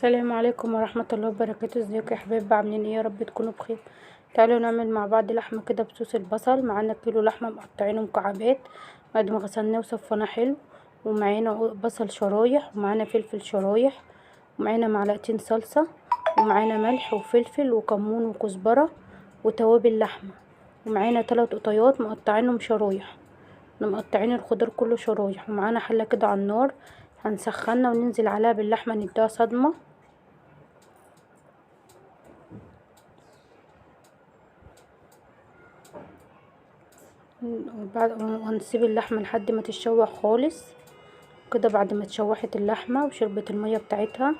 السلام عليكم ورحمة الله وبركاته. ازيكم يا حبايب، عاملين ايه؟ يا رب تكونوا بخير. تعالوا نعمل مع بعض لحمة كده بصوص البصل. معانا كيلو لحمة مقطعينه مكعبات بعد ما غسلناه وصفناه حلو، ومعانا بصل شرايح، ومعانا فلفل شرايح، ومعانا معلقتين صلصة، ومعانا ملح وفلفل وكمون وكزبرة وتوابل لحمة، ومعانا 3 قطيات مقطعينهم شرايح، مقطعين الخضار كله شرايح، ومعانا حلة كده على النار هنسخنها وننزل عليها باللحمة نديها صدمة. وبعد وهنسيب اللحمة لحد ما تتشوح خالص كده. بعد ما اتشوحت اللحمة وشربت المية بتاعتها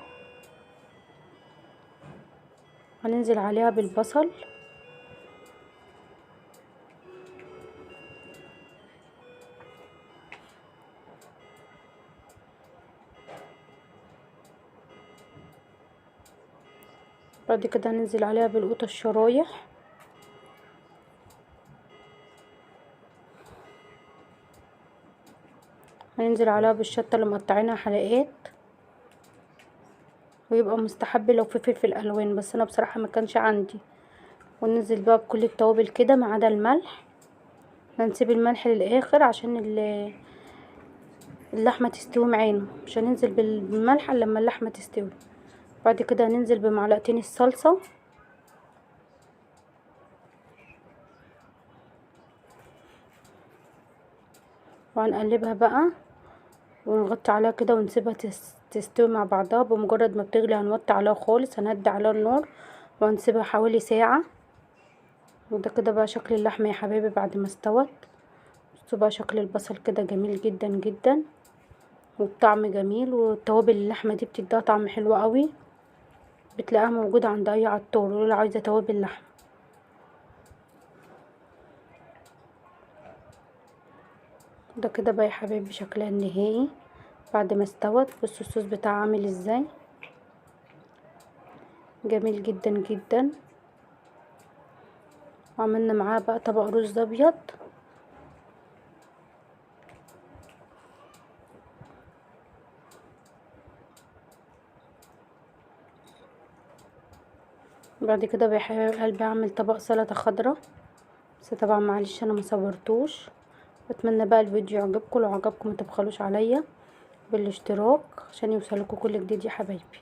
هننزل عليها بالبصل. بعد كده هننزل عليها بالقوطة الشرايح، هننزل عليها بالشطة اللي مقطعينها حلقات، ويبقى مستحب لو في فلفل الوان، بس انا بصراحة ما كانش عندي. وننزل بقى بكل التوابل كده ما عدا الملح، هنسيب الملح للاخر عشان اللحمة تستوي معانا، مش هننزل بالملح الا لما اللحمة تستوي. بعد كده هننزل بمعلقتين الصلصة، وهنقلبها بقى ونغطي عليها كده ونسيبها تستوي مع بعضها. بمجرد ما بتغلي هنوطي عليها خالص، هنهدي عليها النار وهنسيبها حوالي ساعة. وده كده بقى شكل اللحمة يا حبايبي بعد ما استوت. بصوا بقى شكل البصل كده جميل جدا جدا، والطعم جميل، والتوابل اللحمة دي بتديها طعم حلو قوي، بتلاقيها موجودة عند اي عطار. قولوا عايزة توابل لحمة. ده كده بقى يا حبايبي شكلها النهائي بعد ما استوت. بصوا الصوص بتاعها عامل ازاي، جميل جدا جدا. وعملنا معاه بقى طبق رز ابيض. بعد كده بقى يا حبايب قلبي اعمل طبق سلطة خضراء، بس طبعا معلش انا ما صورتوش. اتمنى بقى الفيديو يعجبكم، لو عجبكم ما تبخلوش عليا بالاشتراك عشان يوصلكوا كل جديد يا حبايبي.